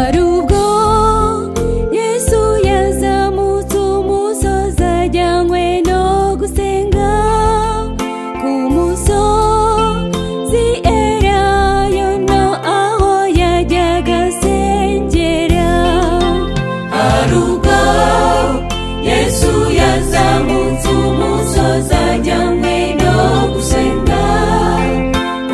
Hari ubwo Yesu yazamutse umusozi ajyanywe no gusenga ku musozi Elayono, aho yajyaga asengera. Hari ubwo Yesu yazamutse umusozi ajyanywe no gusenga,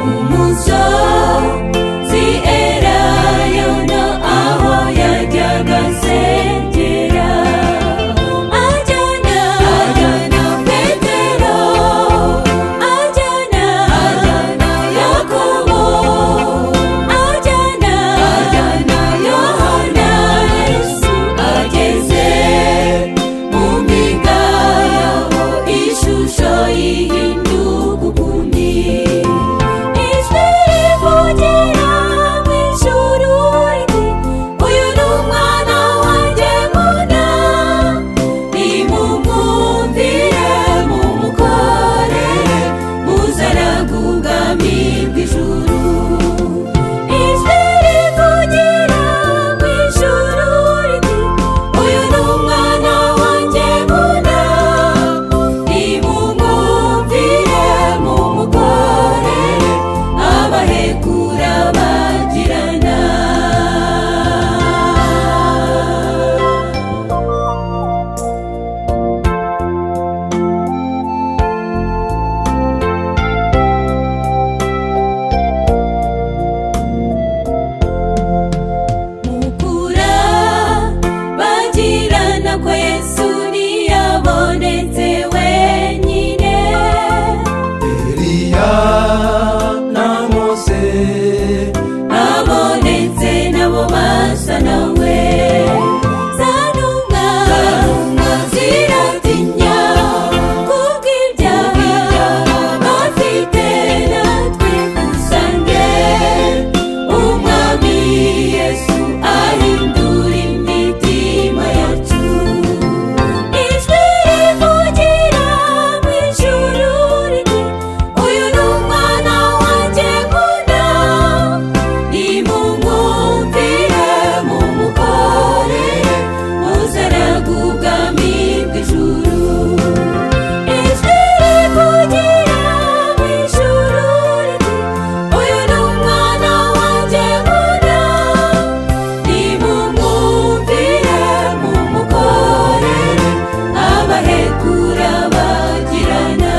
umusozi Elayono, aho yajyaga asengera. Ajyana Ajyana Petero, ajyana ajyana Yakobo, ajyana ajyana Yohana. Yesu Ageze mu mpinga yaho, ishusho ihinduka ukundi. Ijwi rivugira mu ijuru riti: "Uyu ni umwana wanjye nkunda, Nimumwumvire, mumukorere, muzaraga ubwami bw'ijuru. Ijwi rivugira mu ijuru riti: Uyu ni umwana wanjye nkunda, nimumwumvire, mumukorere, abahekura bagirana. Mukura bagirana ko Yesu ntiyabonetse wenyine. Eliya na Mose Babonetse nabo basa nawe. Za ntumwa Ntumwa ziratinya kubw'ibyaha bafite, natwe dusange umwami Yesu ahindura imitima yacu. Ijwi rivugira mu ijuru riti: Uyu ni umwana wanjye nkunda, nimumwumvire, mumukorere, muzaraga ubwami bw'ijuru. Ijwi rivugira mu ijuru riti: Uyu ni umwana wanjye nkunda, nimumwumvire, mumukorere, abahekura bagirana.